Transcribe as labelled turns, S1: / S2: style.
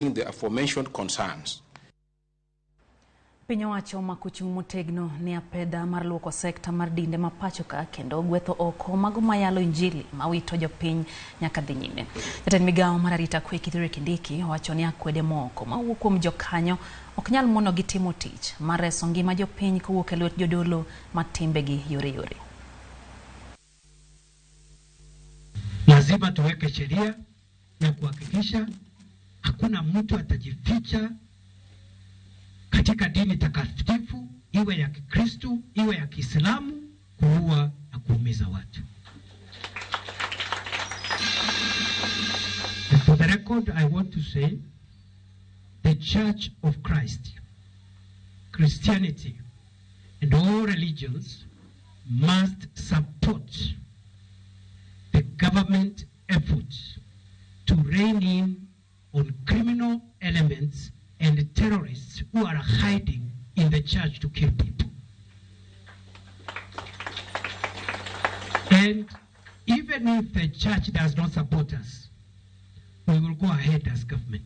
S1: The aforementioned concerns.
S2: Piny owacho omako chung' motegno ne apedha mar luoko sekta mar dinde ma pacho ka kendo gwetho oko mago mayalo injili mawito jopiny nyaka dhi nyime. Jatend migawo mar arita kwe Kithure Kindiki owacho ni akwede moko mawuok kuom jokanyo ok nyal monogi timo tich mar reso ngima jopiny kowuok e lwet jodolo ma timbegi yoreyore.
S3: Lazima tuweke sheria ya kuhakikisha hakuna mtu atajificha katika dini takatifu, iwe ya Kikristu, iwe ya Kiislamu, kuua na kuumiza watu. And for the record, I want to say the Church of Christ, Christianity, and all religions must support the government efforts to rein in on criminal elements and terrorists who are hiding in the church to kill people. And even if the church does not support us, we will go ahead as government.